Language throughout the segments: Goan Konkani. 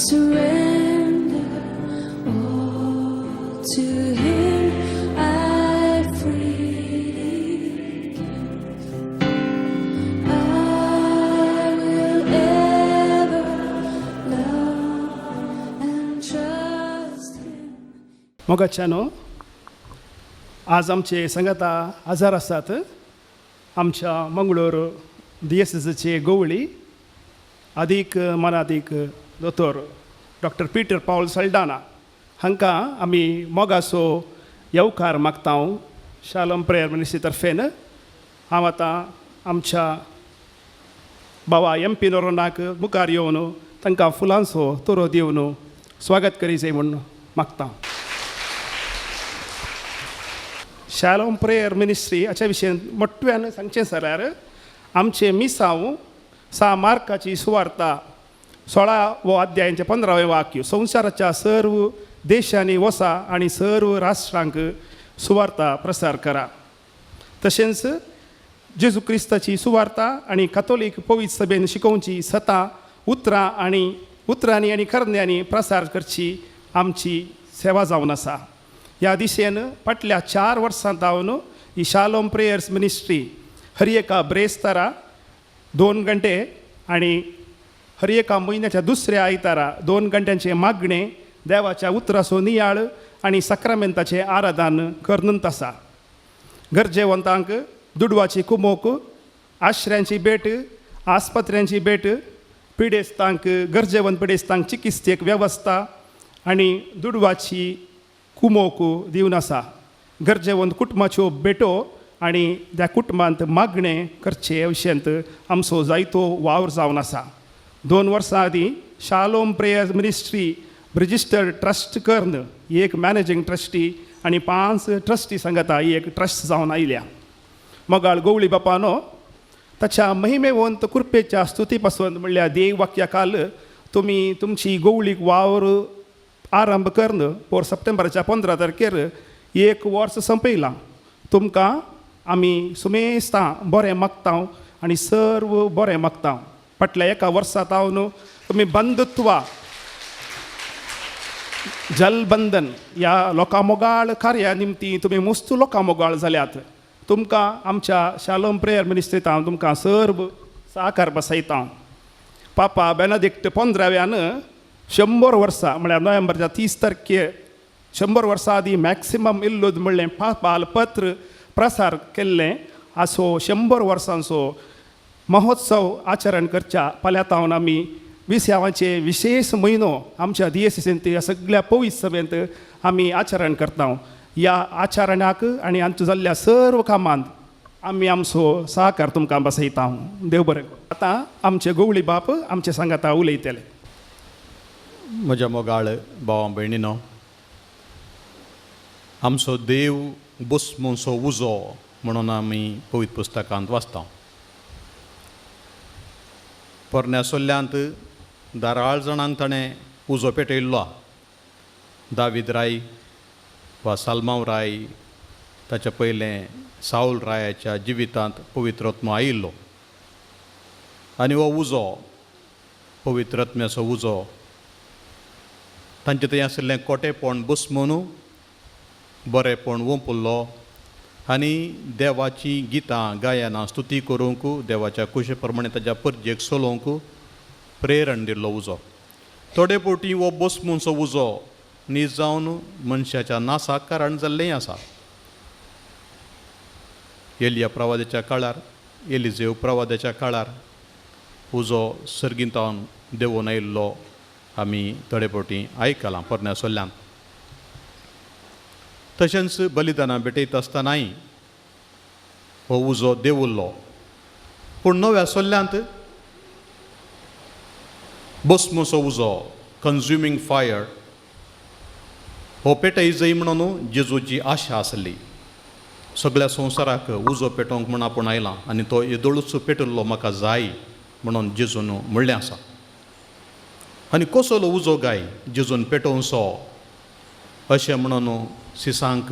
Surrender all to Him. I freely give. I will ever love and trust Him. मोगाच्यानो, आज आमचे सांगाता आजार आसात आमच्या मंगळूर दियेसेचे गोवळी आदीक मनादीक दोतोर डॉक्टर पीटर पावल सल्डाना हांकां आमी मोगाचो येवकार मागता. शालोम प्रेयर मिनिस्ट्री तर्फेन हांव आतां आमच्या बाबा एम पी नोरोनाक मुखार येवन तांकां फुलांचो तोरो दिवन स्वागत करीत म्हूण मागता. शालोम प्रेयर मिनिस्ट्री हाच्या विशयन मोठ्यान सांगचें जाल्यार, आमचें मिसांव सा मार्काची सुवार्ता 16 वो अध्यायांचें 15वें वाक्य, संवसाराच्या सर्व देशांनी वसा आनी सर्व राष्ट्रांक सुवार्ता प्रसार करा. तशेंच जेजू क्रिस्ताची सुवार्ता आनी कथोलीक पवित्र सभेन शिकोवची सतां उतरां आनी उतरांनी आनी करण्यांनी प्रसार करची आमची सेवा जावन आसा. ह्या दिशेन फाटल्या 4 वर्सां जावन ही शालोम प्रेयर्स मिनिस्ट्री हर एका ब्रेस्तारा 2 घंटे आनी हर एका म्हयन्याच्या दुसऱ्या आयतारा 2 घंट्यांचे मागणें, देवाच्या उतराचो नियाळ आनी साक्रामेंताचें आराधन करनत आसा. गरजेवंतांक दुडवाची कुमोक, आश्र्यांची भेट, आस्पत्र्यांची भेट, पिडेस्तांक, गरजेवंत पिडेस्तांक चिकित्सेक वेवस्था आनी दुडवाची कुमोक दिवन आसा. गरजेवंत कुटुंबाच्यो भेटो आनी त्या कुटुंबांत मागणें करचे विशयांत आमचो जायतो वावर जावन आसा. 2 वर्सां आदीं Shalom prayer ministry registered trust करून एक मॅनेजींग ट्रस्टी आनी 5 ट्रस्टी सांगता ही एक ट्रस्ट जावन आयल्या. मोगाळ गोवळी बापानो, ताच्या महिमेवंत कृपेच्या स्तुती पासून म्हणल्यार देव वाक्या काल तुमी तुमची गोवळीक वावर आरंभ करून पोर सप्टेंबराच्या 15 तारखेर एक वर्स संपयलां. तुमकां आमी सुमेस्तां बरें मागता आनी सर्व बरें मागता. फाटल्या एका वर्सा तावन तुमी बंधुत्वा, जलबंधन ह्या लोकां मोगाळ कार्या निमती तुमी मुस्तू लोकां मोगाळ जाल्यात. तुमकां आमच्या शालोम प्रेयर मिनिस्ट्रींत हांव तुमकां सर्व साकार बसयता. पापा बेनदिक्ट 15व्यान 100 वर्सां म्हळ्यार नोव्हेंबरच्या 30 तारखे 100 वर्सां आदीं मॅक्सिमम इल्लूद म्हणलें पापाल पत्र प्रसार केल्लें. आसो 100 वर्सांचो महोत्सव आचरण करच्या पाल्यातावन आमी विस्यावांचे विशेश म्हयनो आमच्या दियेसेंत ह्या सगळ्या पवित्र सभेंत आमी आचरण करता. ह्या आचरणाक आनी आमच्या जाल्ल्या सर्व कामांत आमी आमचो सहकार तुमकां बसयता. देव बरें करूं. आतां आमचे गोवळी बाप आमचे सांगाता उलयतले. म्हज्या मोगाळ भावा भयणीनो, आमचो देव बसमोसो उजो म्हणून आमी पवित्र पुस्तकांत वाचता. पोरण्या सोल्ल्यांत दाराळ जाणांक ताणें उजो पेटयल्लो. दावीद राय वा सालमांव राय, ताच्या पयलें सावल रायाच्या जिवितांत पवित्रत्म आयिल्लो आनी हो उजो, पवित्रत्म्याचो उजो, तांचे थंय आशिल्लें कोटेपण बसमून बरेपण वंपुल्लो आनी देवाचीं गितां गायनां स्तुती करूंक, देवाच्या कुशे प्रमाणे ताच्या परजेक चलोवंक प्रेरण दिल्लो उजो. थोडे फावटी हो बसमूनचो उजो नीज जावन मनशाच्या नासाक कारण जाल्लेंय आसा. एलिया प्रवादाच्या काळार, एलिजेव प्रवादाच्या काळार उजो सर्गींतावन देंवोन आयिल्लो आमी थोडे फावटी आयकलां पोरण्या सोल्ल्यान. तशेंच बलिदानां भेटयता आसतनाय हो उजो देंवुल्लो. पूण नव्या सोल्ल्यांत बसमोसो उजो, कन्ज्युमींग फायर, हो पेटय जय म्हणून जेजूची आशा आसली. सगळ्या संवसाराक उजो पेटोवंक म्हूण आपूण आयला आनी तो येदोळूच पेटल्लो म्हाका जाय म्हणून जेजून म्हणलें आसा. आनी कसलो उजो गाय जेजून पेटोवचो अशें म्हणून सिसांक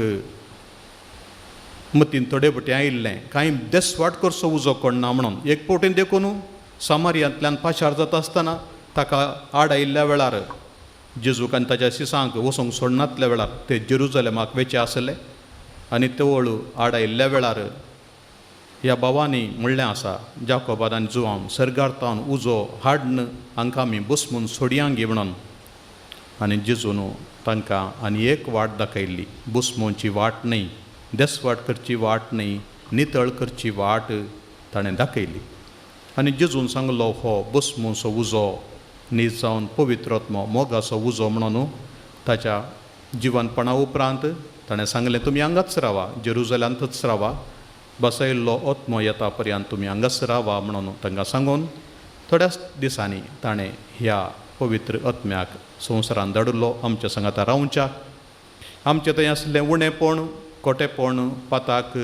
मतीन थोडे फावटी आयिल्लें. कांय देसवाट करचो उजो कोण ना म्हणून एक फावटीन देखून सामारियांतल्यान पाशार जाता आसतना ताका आड आयिल्ल्या वेळार जेजूक आनी ताच्या शिसांक वचूंक सोडनातल्या वेळार ते जेरुजलेमाक वेचे आसले आनी तवळ आडायल्ल्या वेळार ह्या भावांनी म्हणलें आसा, जाकोबान आनी जुवान सर्गार उजो हाडन हांकां आमी बसमून सोडयांक म्हणून. आनी जेजून तांकां आनी एक वाट दाखयल्ली, बसमोची वाट न्हय, देसवाट करची वाट न्हय, नितळ करची वाट ताणें दाखयली. आनी जेजून सांगलो, हो बसमोचो उजो नीज जावन पवित्रात्मो मोगाचो उजो म्हणून ताच्या जिवनपणा उपरांत ताणें सांगलें, तुमी हांगाच रावा, जेरुजल्यांतच रावा, बसयल्लो आत्मो येता पर्यंत तुमी हांगाच रावा म्हणून तांकां सांगून थोड्याच दिसांनी ताणें ह्या पवित्र आत्म्याक संवसारान धाडिल्लो आमच्या सांगाता रावच्याक. आमचें थंय आसलें उणेपण, कोटेपण, पाताक,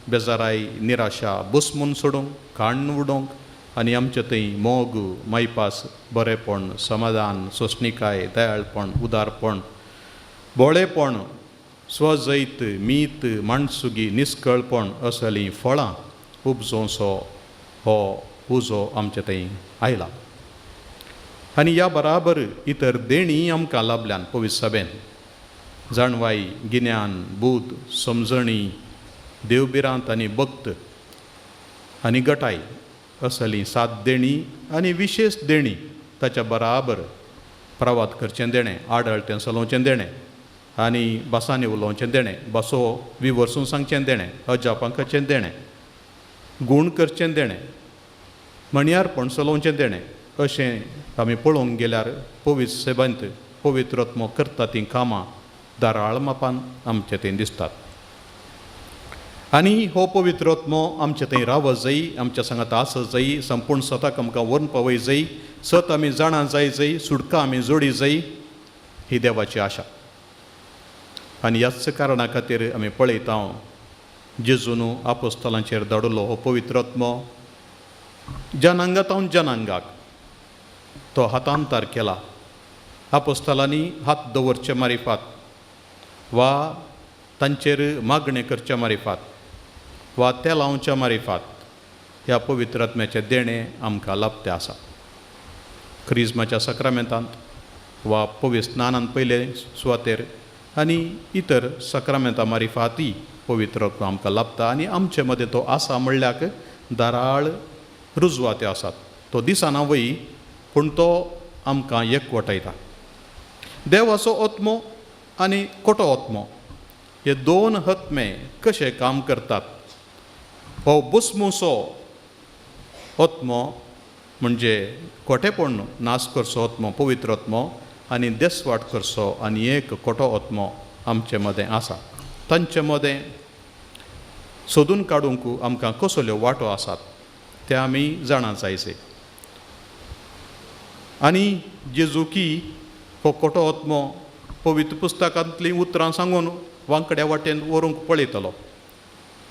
बेजाराय, निराशा बसमून सोडूंक, काण्ण उडोवंक आनी आमचें थंय मोग, मायपास, बरेपण, समाधान, सोंसणिकाय, दयाळपण, उदारपण, भोळेपण, स्वजैत, मीत, माणसुगी, निस्कळपण असलीं फळां उपजोवचो हो उजो आमचे थंय आयला. आनी ह्या बराबर इतर देणीं आमकां लाबल्यान पवित्र सभेन, जाणवाय, गिन्यान, बूद, समजणी, देवभिरांत आनी भक्त आनी गटाय असलीं सात देणीं आनी विशेश देणीं ताच्या बराबर प्रवात करचें देणें, आडळटें चलोवचें देणें आनी भासांनी उलोवचें देणें, भासो विवर्सून सांगचें देणें, अजापां करचें देणें, गूण करचें देणें, म्हणयारपण चलोवचें देणें, अशें आमी पळोवंक गेल्यार पवित्र सेबांत पवित्रात्मो करता तीं कामां दाराळ मापान आमचे थंय दिसतात. आनी हो पवित्रात्मो आमचे थंय राव जाय, आमच्या सांगात आस जाय, संपूर्ण सताक आमकां व्हरून पावय जाय, सत आमी जाणां जाय जाय, सुटका आमी जोडी जाय, ही देवाची आशा. आनी ह्याच कारणा खातीर आमी पळयता जेजून आपोस्तलांचेर धाडिल्लो हो पवित्रात्मो जनांगातावन जनांगाक तो हातांतर केला. आपोस्तलांनी हात दवरचे मारिफात वा तांचेर मागणें करचे मारिफात वा ते लावच्या मारिफात ह्या पवित्र आत्म्याचें देणें आमकां लाभते आसा. क्रिज्माच्या साक्रामेंतांत वा पवित्र स्नानान पयले सुवातेर आनी इतर साक्रामेंता मारिफातय पवित्र आत्मो आमकां लाभता आनी आमचे मदें तो आसा म्हणल्याक दाराळ रुजवात्यो आसात. तो दिसना वय पूण तो आमकां एकवटायता. देवाचो आत्मो आनी खोटो आत्मो हे दोन आत्मे कशे काम करतात. हो बुसमुसो आत्मो म्हणजे खोटेपण नाश करचो आत्मो, पवित्र आत्मो आनी देसवाट करचो आनी एक खोटो आत्मो आमचे मदें आसा. तांचे मदें सोदून काडूंक आमकां कसल्यो वाटो आसात ते आमी जाणा जायचे. आनी जेजुकी हो खोटो आत्मो पवित्र पुस्तकांतलीं उतरां सांगून वांकड्या वाटेन व्हरूंक पळयतलो.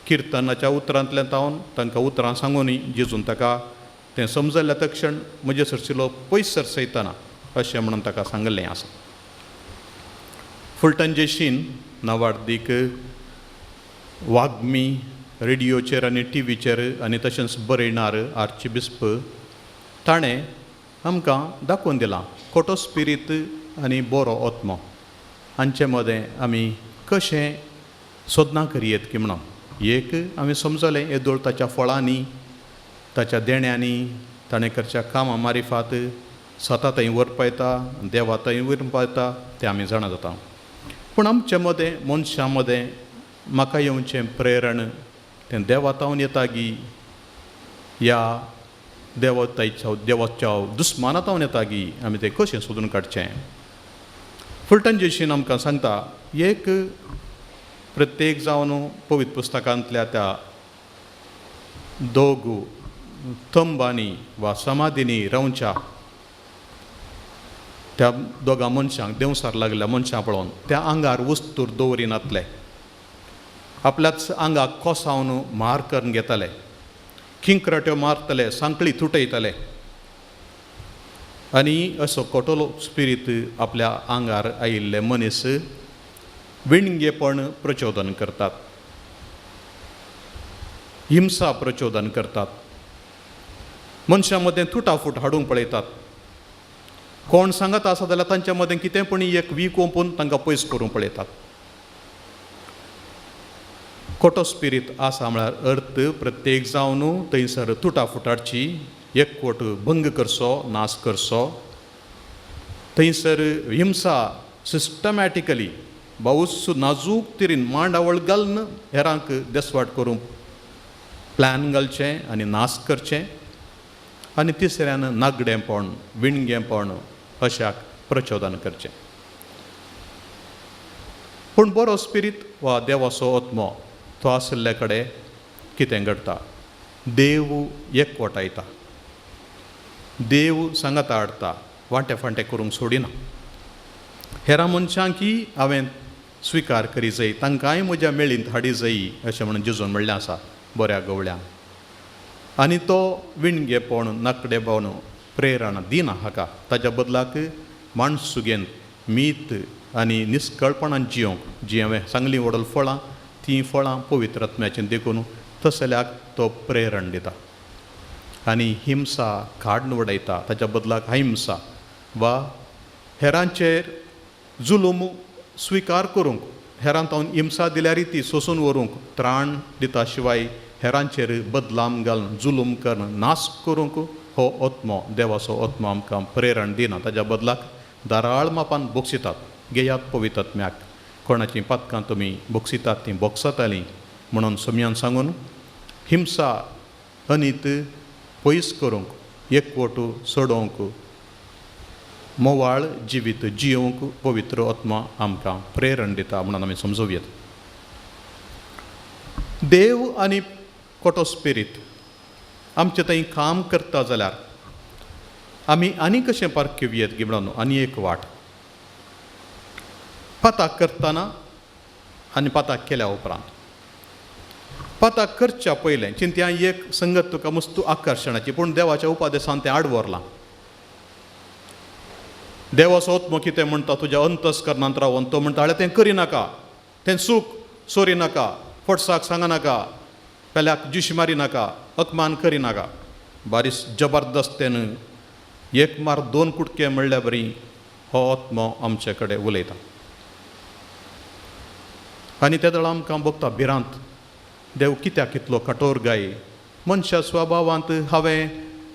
किर्तनाच्या उतरांतल्यान तावन तांकां उतरां सांगूनय जेजून ताका तें समजल्ल्या तक्षण म्हजे सरशिलो पयस सरसयतना अशें म्हणून ताका सांगल्लें आसा. फुलटन जेशीन नावार्दीक वाग्मी रेडियोचेर आनी टिवीचेर आनी तशेंच बरयणार आर्चिबिस्प ताणें आमकां दाखोवन दिलां खोटो स्पिरीत आनी बरो आत्मो हांचे मदें आमी कशें सोदनां करयेत की म्हणून. एक आमी समजलें येदोळ ताच्या फळांनी, ताच्या देण्यांनी, ताणें करच्या कामां मारिफात सता थंय व्हरपायता, देवा थंय व्हरपायता तें आमी जाणा जाता. पूण आमचे मदें मनशां मदें म्हाका येवचें प्रेरण तें देवातावन येता गी या देवतायच्या देवाच्या दुस्मानातावन येता गी आमी तें कशें सोदून काडचें. फुलटन जेशीन आमकां सांगता एक प्रत्येक जावन पवित्र पुस्तकांतल्या त्या दोग तंबांनी वा समाधींनी रावच्या त्या दोगां मनशांक देंवसार लागल्या मनशां पळोवन त्या आंगार वस्तूर दवरिनातले, आपल्याच आंगाक कोसावन मार करून घेताले, किंक्राट्यो मारतले, सांकळी तुटयतले आनी असो कोटोलो स्पिरीत आपल्या आंगार आयिल्ले मनीस विणगेपण प्रचोदन करतात, हिंसा प्रचोदन करतात, मनशां मदें तुटाफूट हाडूंक पळयतात, कोण सांगत आसा जाल्यार तांच्या मदें कितें पूण एक वीक ओंपून तांकां पयस करूंक पळयतात. खोटो स्पिरीत आसा म्हळ्यार अर्थ प्रत्येक जावन थंयसर तुटा फुटाडची, एकवट भंग करचो, नाश करचो. थंयसर हिंसा सिस्टमॅटिकली बावूस नाजूक तरेन मांडावळ घालून हेरांक देसवाट करूंक प्लॅन घालचें आनी नाश करचें. आनी तिसऱ्यान नागडेंपण, विणगेंपण अशाक प्रचोदन करचें. पूण बरो स्पिरीत वा देवाचो आत्मो तो आशिल्ले कडेन कितें घडटा? देव एकवटायता, देव सांगाता हाडटा, वांटे फांटे करूंक सोडिना. हेरां मनशांकी हांवें स्विकार करी जाय, तांकांय म्हज्या मेळींत हाडी जाय अशें म्हणून जेजून म्हणलें आसा बऱ्या गवळ्यान. आनी तो विणगेपण, नाकडेपण प्रेरणा दिना हाका. ताच्या बदलाक माणसुगेन मीत आनी निस्कळपणान जियोंक जी हांवें सांगलीं व्हडल फळां, तीं फळां पवित्र आत्म्याचें देखून तसल्याक तो प्रेरण दिता आनी हिंसा काडून उडयता. ताच्या बदलाक अहिंसा वा हेरांचेर जुलूम स्विकार करूंक, हेरां तावन हिंसा दिल्यार ती सोसून व्हरूंक त्राण दिता. शिवाय हेरांचेर बदलाम घालून जुलूम करून नाश करूंक हो आत्मो, देवाचो आत्मो आमकां प्रेरण दिना. ताच्या बदलाक दाराळ मापान बोगसितात. घेयात पवित्र आत्म्याक, कोणाचीं पातकां तुमी बोगसितात तीं बोगसतालीं म्हणून सम्यान सांगून हिंसा अनीत पयस करूंक, एकवट सोडोवंक, मोवाळ जिवीत जियोवंक पवित्र आत्मा आमकां प्रेरण दिता म्हणून आमी समजूं येता. देव आनी खोटो स्पिरीत आमचे थंय काम करता जाल्यार आमी आनी कशें पारखेवयेत गी म्हणून आनी एक वाट, पाताक करतना आनी पाताक केल्या उपरांत. पाताक करच्या पयलें चिंत्या एक संगत तुका मस्तू आकर्शणाची, पूण देवाच्या उपादेसान तें आड व्हरलां. देवाचो आत्मो कितें म्हणटा तुज्या अंतस्करणांत रावन तो म्हणटा, तें करिनाका, तें चूक, सोरी नाका, फटसाक सांगनाका, पेल्याक जिशी मारी नाका, अपमान करिनाका. बारीस जबरदस्तेन एक मार दोन कुटके म्हणल्या बरी हो आत्मो आमचे कडेन उलयता. आनी ते दळ आमकां भोगता भिरांत, देव कित्याक कितलो कठोर गाय, मनशा स्वभावांत हांवें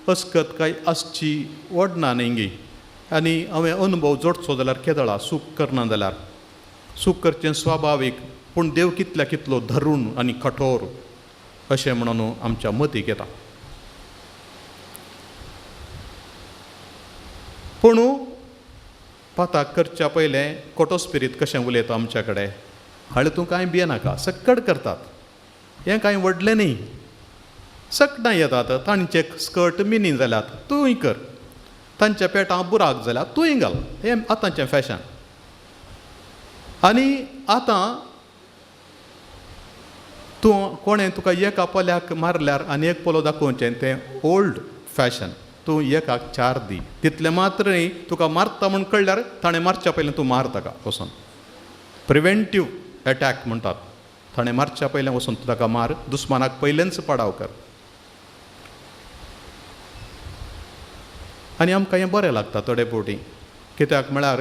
अस्कत काय आसची वडना न्ही गी. आनी हांवें अनुभव जोडचो जाल्यार केदळा सूख करना जाल्यार सूख करचें स्वाभावीक, पूण देव कितल्या कितलो धरून आनी कठोर अशें म्हणून आमच्या मतीक येता. पूण पाताक करच्या पयलें खोटो स्पिरीत कशें उलयता आमच्या कडेन, हाडले तूं कांय भियेनाका, सक्कड करतात, हें कांय व्हडलें न्ही, सकडां येतात, तांचे स्कर्ट मिनी जाल्यात तूंय कर, तांच्या पेटां बुराक जाल्यात तूंय घाल, हें आतांचें फॅशन. आनी आतां तूं कोणें तुका एका पोल्याक मारल्यार आनी एक पोलो दाखोवचें तें ओल्ड फॅशन, तूं एकाक चार दी, तितलें मात्र न्ही तुका मारता म्हूण कळ्ळ्यार ताणें मारच्या पयलें तूं मार ताका वचोन, प्रिवेंटीव एटॅक म्हणटात, ताणें मारच्या पयलें वचून तूं ताका मार, दुस्मानाक पयलेंच पाडाव कर. आनी आमकां हें बरें लागता थोडे फावटी, कित्याक म्हळ्यार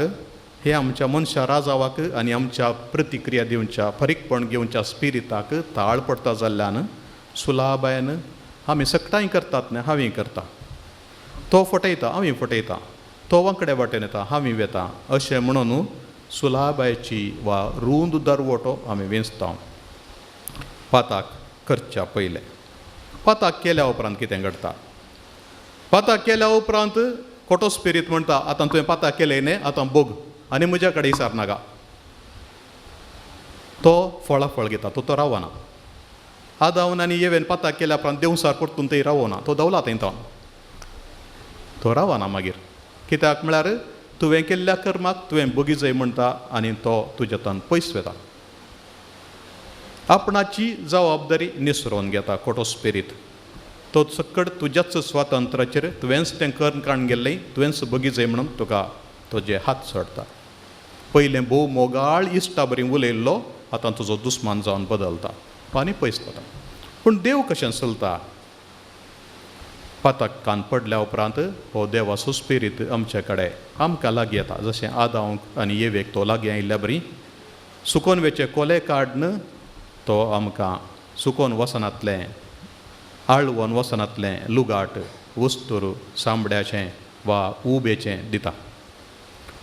हे आमच्या मनशा राजावाक आनी आमच्या प्रतिक्रिया दिवच्या फारीकपण घेवच्या स्पिरिताक ताळ पडटा जाल्ल्यान सुलाबायन आमी सकटांय करतात न्ही, हांवें करता, तो फटयता हांवें फटयता, तो वांकडे वाटेन येता हांवें वेता, अशें म्हणून सुलाबायची वा रूंद दरवटो आमी वेंचता पाताक करच्या पयलें. पाताक केल्या उपरांत कितें घडटा? पाताक केल्या उपरांत खोटो स्पिरीत म्हणटा, आतां तुवें पाताक केलें न्ही, आतां बोग आनी म्हज्या कडेन विचार नाका. तो फळाफळ घेता, तो रावना. आदावन आनी येवेन पाताक केल्या उपरांत देंवसार परतून थंय रावना, तो दवला थंय, तो रावना मागीर, कित्याक म्हळ्यार तुवें केल्ल्या कर्माक तुवें बोगी जाय म्हणटा आनी तो तुज्या तान पयस वता. आपणाची जबाबदारी निसरोवन घेता खोटो स्पिरीत, तो सक्कड तुज्याच स्वातंत्र्याचेर तुवेंच तें करून काडून गेल्लें, तुवेंच बोगी जाय म्हणून तुका तुजे हात सोडटा. पयलें भोव मोगाळ इश्टा बरी उलयल्लो आतां तुजो दुस्मान जावन बदलता आनी पयस वता. पूण देव कशें चलता? पाताक कान पडल्या उपरांत हो देवाचो स्पिरीत आमचे कडेन आमकां लागीं येता. जशें आदांक आनी येवेक तो लागीं आयिल्ल्या बरी सुकोन वेचे कोले काडन तो आमकां सुकोन वसनांतलें आळवोन वसनांतलें लुगाट वस्तूर सांबड्याचें वा उबेचें दिता.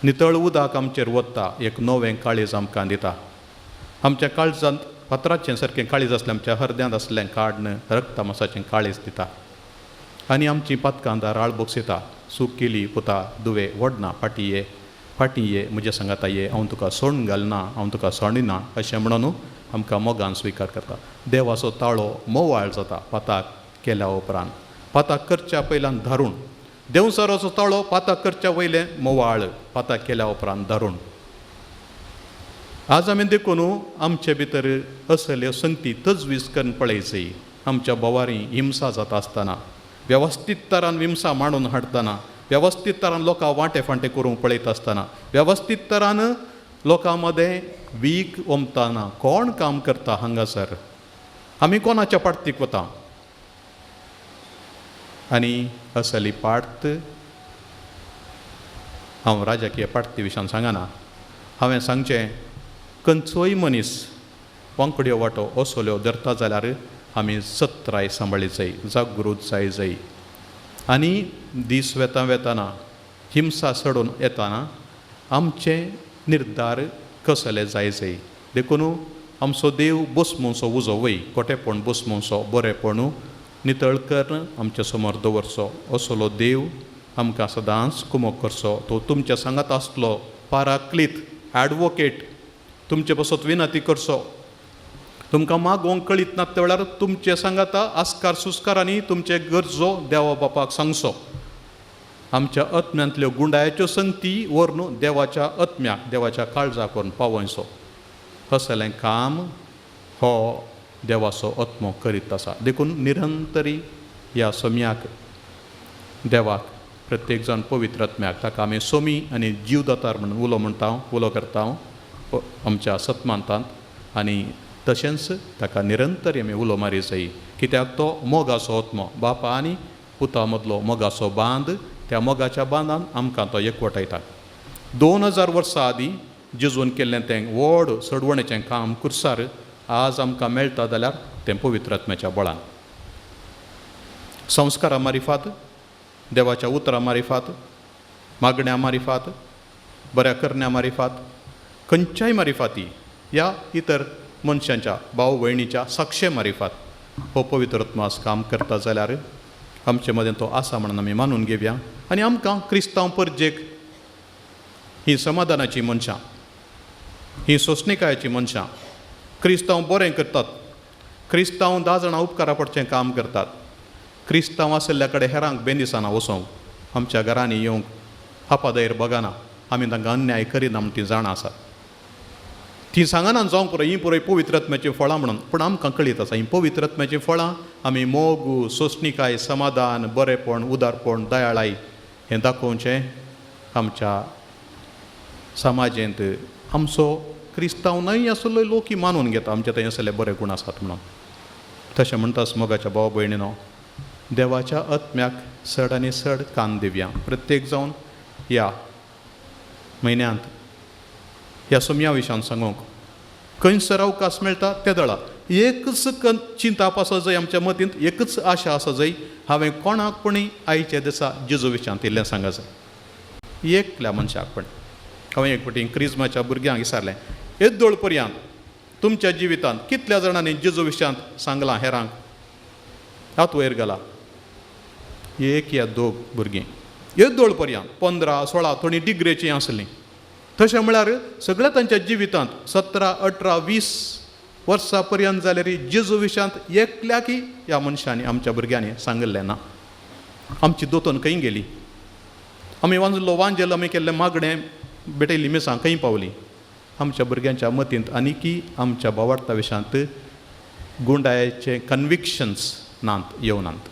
नितळ उदक आमचेर वता, एक नवें काळीज आमकां दिता. आमच्या काळजांत फातराचें सारकें काळीज आसलें आमच्या हरद्यांत आसलें काडन रक्तमासाचें काळीज दिता आनी आमची पातकां राळ बोगसिता. चूक केली पुता दुवे वडना फाटी ये फाटी ये म्हज्या सांगाता ये, हांव तुका सोण घालना, हांव तुका सोडिना अशें म्हणून आमकां मोगान स्विकार करता. देवाचो ताळो मोवाळ जाता पाताक केल्या उपरांत. पाताक करच्या पयल्यान धारून देंवचाराचो ताळो पाताक करच्या वयलें मोवाळ पाताक केल्या उपरांत धारून. आज आमी देखून आमचे भितर असल्यो संगती तजवीज करून पळयची. आमच्या बोवारी हिंसा जाता आसतना वेवस्थीत तरान हिंसा मांडून हाडटना वेवस्थीत तरान लोकां वांटे फांटे करूंक पळयता आसतना वेवस्थीत तरान लोकां मदें वीक ओमतना कोण काम करता हांगासर आमी कोणाच्या पार्टीक वता आनी असली पार्ट हांव राजकीय पार्टी विशयान सांगना. हांवें सांगचें खंयचोय मनीस वांकड्यो वांटो असल्यो धरता जाल्यार आमी सत्राय सांबाळी जाय, जागृत जाय जाय आनी दीस वेता वेताना हिंसा चडून येताना आमचे निर्धार कसले जाय जाय. देखून आमचो देव बसमोसो उजो वय कोटेपण बसमोसो बरेपण नितळ करून आमच्या समोर दवरचो असलो देव आमकां सदांच कुमोक करचो. तो तुमच्या सांगात आसलो पाराक्लीत एडवोकेट तुमचे पासत विनंती करचो. तुमकां मागोवंक कळीत ना त्या वेळार तुमचे सांगाता आस्कार सुस्कार आनी तुमचे गरजो देवा बापाक सांगचो. आमच्या आत्म्यांतल्यो गुंडायाच्यो संगती व्हरून देवाच्या आत्म्याक देवाच्या काळजाक व्हरून पावयचो. असलें काम हो देवाचो आत्मो करीत आसा. देखून निरंतरी ह्या सम्याक देवाक प्रत्येक जाण पवित्र आत्म्याक ताका आमी सोमी आनी जीवदातार म्हणून उलो म्हणटा उलो करता आमच्या सतमानतांत आनी तशेंच ताका निरंतर आमी उलो मारी जाय. कित्याक तो मोगाचो आत्मो बापा आनी पुता मदलो मोगाचो बांद त्या मोगाच्या बांदान आमकां तो एकवटायता. 2000 वर्सां आदीं जेजून केल्लें तें व्हड सडवणेचें काम कुर्सार आज आमकां मेळटा जाल्यार तें पवित्र आत्म्याच्या बळान. संस्कारा मारिफात देवाच्या उतरां मारिफात मागण्या मारिफात बऱ्या करण्या मारिफात खंयच्याय मारिफाती या इतर मनशांच्या भाव भयणीच्या साक्षे मारिफात हो पवित्र आत्मो आज काम करता जाल्यार आमचे मदें तो आसा म्हणून आमी मानून घेवया आनी आमकां क्रिस्तांव परजेक ही समाधानाची मनशां ही सोंसणिकायेची मनशां क्रिस्तांव बरें करतात, क्रिस्तांव 10 जाणां उपकारा पडचें काम करतात, क्रिस्तांव आशिल्ल्या कडेन हेरांक बेंदिसाना वचोंक आमच्या घरांनी येवंक आपादैर बगाना आमी तांकां अन्याय करिना म्हूण तीं जाणां आसात. ती सांगना जावंक पुरो हीं पुरो पवित्र आत्म्याचीं फळां म्हणून, पूण आमकां कळीत आसा हीं पवित्र आत्म्याचीं फळां आमी मोग सोंसणिकाय समाधान बरेपण उदारपण दयाळाय हें दाखोवचें आमच्या समाजेंत. आमचो क्रिस्तांव न्हय आसलो लोक मानून घेता आमचे थंय आसले बरे गूण आसात म्हणून. तशें म्हणटाच मोगाच्या भाव भयणीनो देवाच्या आत्म्याक चड आनी चड कान दिवया. प्रत्येक जावन ह्या म्हयन्यांत ह्या सोम्या विशयान सांगूंक खंयसर अवकाश मेळटा ते दळा एकच चिंताप आसा जाय आमच्या मतींत, एकच आशा आसा जाय हांवें कोणाक कोणी आयच्या दिसा जेजू विशयांत इल्लें सांगा जाय एकल्या मनशाक. पण हांवें एक फावटी क्रिज्माच्या भुरग्यांक विचारलें येदोळ पर्यंत तुमच्या जिवितांत कितल्या जाणांनी जेजू विशयांत सांगलां हेरांक हात वयर घाला. एक या दोग भुरगीं येदोळ पर्यंत 15 16 थोडीं डिग्रेचीं आसलीं. तशें म्हळ्यार सगळ्या तांच्या जिवितांत 17 18 20 वर्सां पर्यंत जाल्यार जेजू विशयांत एकल्याकय ह्या मनशांनी आमच्या भुरग्यांनी सांगिल्लें ना. आमची दोतोन खंय गेली? आमी वांजलो वांजेल आमी केल्लें मागणें भेटयल्ली मिसां खंय पावली? आमच्या भुरग्यांच्या मतींत आनीकी आमच्या भावार्था विशयांत गुंडायेचे कन्विक्शन्स नात येवनात.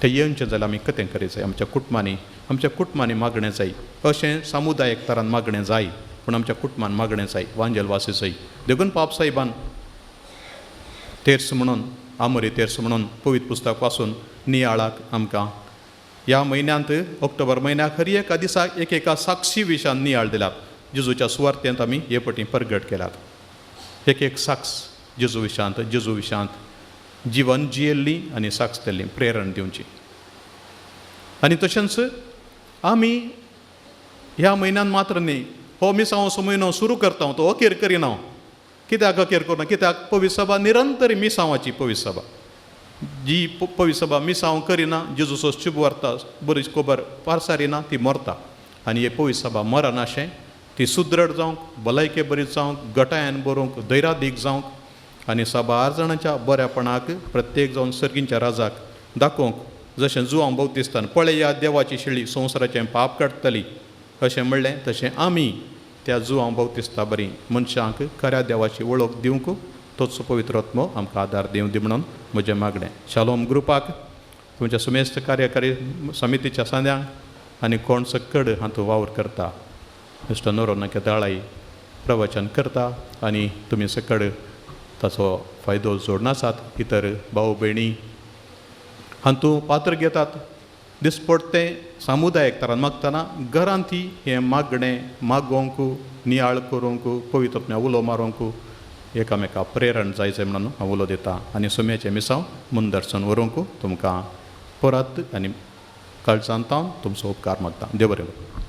ते येवचें जाल्यार आमी कितें करीत जाय? आमच्या कुटुंबांनी आमच्या कुटुंबांनी मागणें जाय अशें सामुदायीक तरान मागणें जाय, पूण आमच्या कुटुंबान मागणें जाय वांजेल वासी जाय. देखून पाप साहेबान तेर्स म्हणून आमोरी तेर्स म्हणून पवित्र पुस्तक वाचून नियाळाक आमकां ह्या म्हयन्यांत ऑक्टोबर म्हयन्याक हर एका दिसा एक एका साक्षी विशयान नियाळ दिल्यात. जेजूच्या सुवार्थेंत आमी हे पटी परगट केल्यात. एक एक साक्ष जेजू विशयांत, जेजू विशयांत जिवन जियेल्ली आनी साक्ष दिल्ली, प्रेरण दिवची. आनी तशेंच आमी ह्या म्हयन्यान मात्र न्ही, हो मिसांवाचो म्हयनो सुरू करता तो अखेर करिना. कित्याक अखेर करना? कित्याक पवित्र सभा निरंतर मिसांवाची पवित्र सभा, जी पवित्र सभा मिसांव करिना, जेजूचो शुभ वार्ता बरी खबर पारसारिना, ती मरता. आनी ही पवित्र सभा मरनाशें, ती सुदृढ जावंक, भलायके बरी जावंक, गटायन बरोवंक, धैरादीक जावंक आनी साबार जाणांच्या बऱ्यापणाक प्रत्येक जावन सर्गींच्या राजाक दाखोवंक, जशें जुवांव बौद्धिस्तान पळया देवाची शेळी संवसाराचें पाप काडटली अशें म्हणलें, तशें आमी त्या जुवांव बौद्धिस्ता बरी मनशांक खऱ्या देवाची वळख दिवंक तोच पवित्र आत्मो आमकां आदार दिवं दी म्हणून म्हजें मागणें. शालोम ग्रुपाक, तुमच्या सुमेस्त कार्यकारी समितीच्या सांद्यांक आनी कोण सक्कड हातूंत वावर करता, मिस्टर नोरोना केदाळाई प्रवचन करता आनी तुमी सकड ताचो फायदो जोडनासात. इतर भाव भयणी हातूंत पात्र घेतात. दिसपडटें सामुदायीक तरान मागतना घरांत ती हें मागणें मागोवंक, नियाळ करूंक, पवित्र आत्म्या उलो मारूंक एकामेका प्रेरण जाय जाय म्हणून हांव उलो दितां. आनी सुम्याचें मिसांव मुंदरसून व्हरूंक तुमकां परत आनी काळजांत हांव तुमचो उपकार मागता. देव बरें करूं.